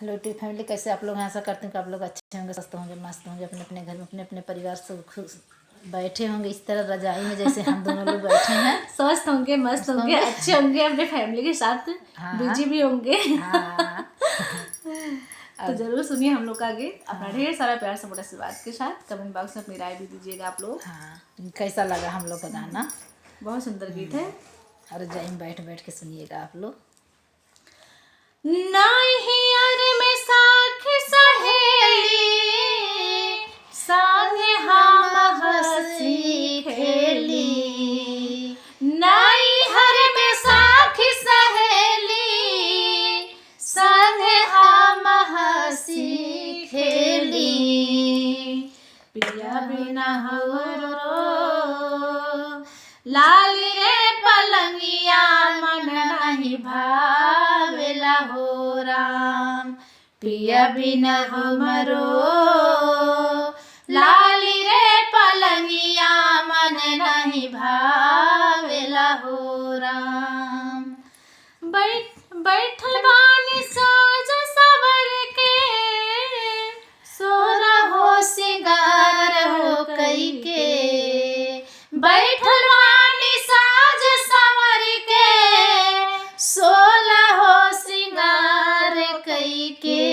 Hello YouTube family, कैसे आप लोग हैं? आशा करते हैं कि आप लोग अच्छे होंगे, स्वस्थ होंगे, मस्त होंगे, अपने अपने घर में अपने अपने परिवार से खुश बैठे होंगे, इस तरह रजाई में जैसे हम दोनों लोग बैठे हैं। स्वस्थ होंगे, मस्त होंगे, अच्छे होंगे, अपने फैमिली के साथ बिजी भी होंगे। हाँ। तो जरूर सुनिए हम लोग का गीत अपना ढेर सारा प्यार सपोर्ट आशीर्वाद के साथ। कमेंट बॉक्स में अपनी राय भी दीजिएगा आप लोग। हाँ, कैसा लगा हम लोग का गाना? बहुत सुंदर गीत है। और रजाई में बैठ बैठ के सुनिएगा आप लोग। नाहियर में साख सहेली, संगे हम हंसी खेली। नाहियर में साख सहेली, संगे हम हंसी खेली। पिया बिना हमरो लाल रे पलंगिया मन नहीं भावेला हो राम। पिया बिना हमरो लाल रे पलंगिया मन नहीं भावेला हो राम। बैठ बैठल बानी साज सवर के, सोना हो सिंगार हो कई के। बैठल बानी साज सवर के, सोला हो सिंगार कई के।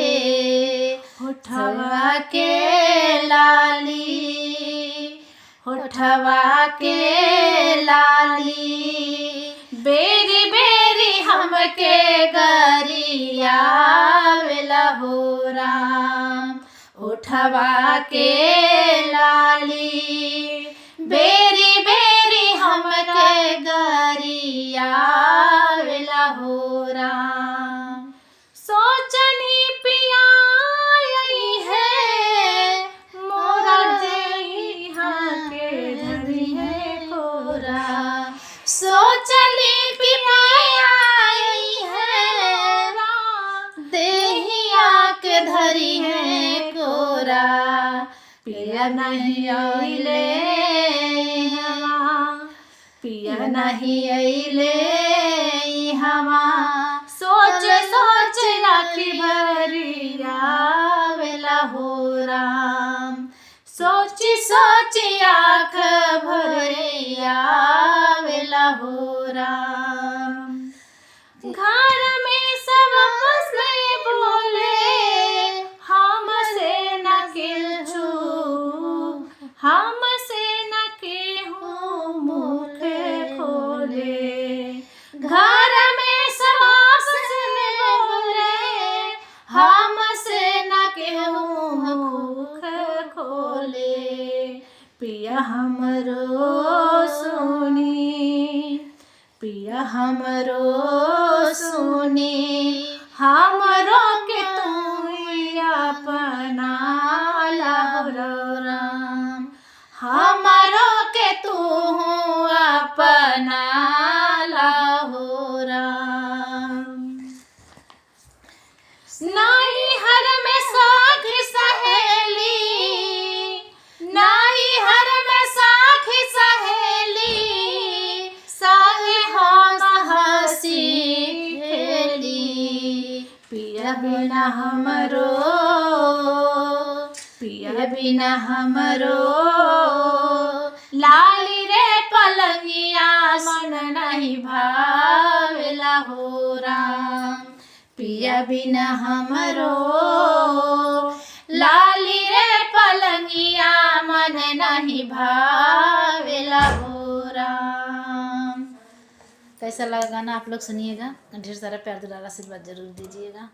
होठवा के लाली, होठवा के लाली, बेरी बेरी हमके गरियावेला हो राम। उठवा के लाली, बेरी बेरी हमके गरियावेला हो राम। सोचनी पिया आई है, मोरा देहा के धरी है कोरा। सोचनी पिया आई है, देहिया के धरी है कोरा। पिया नहीं आइले हवा, पिया नहीं आइले हवा। सोच सोच राखी भरिया वेला हो राम। सोच सोच आँख भरिया वेला हो राम। घर में सब आपस में बोले, हमसे न केहू, हमसे न केहू मुख खोले। घर में सब आपस में बोले, हमसे न केहू मुख खोले। पिया हमरो सुनी, पिया हमरो सुनी, हमरो के तू अपना ला राम। हमरो के तू अपना ला हो राम। नाई हर में साख सहेली, नाई हर में साख सहेली, संग हम हंसी खेली। पिया बिना हमरो, पिया बिना हमरो लाली रे पलंगिया मन नहीं भावेला हो राम। पिया बिना हमरो लाली रे पलंगिया मन नहीं भावेला हो राम। कैसा लगा गाना आप लोग सुनिएगा। ढेर सारा प्यार दुलार आशीर्वाद जरूर दीजिएगा।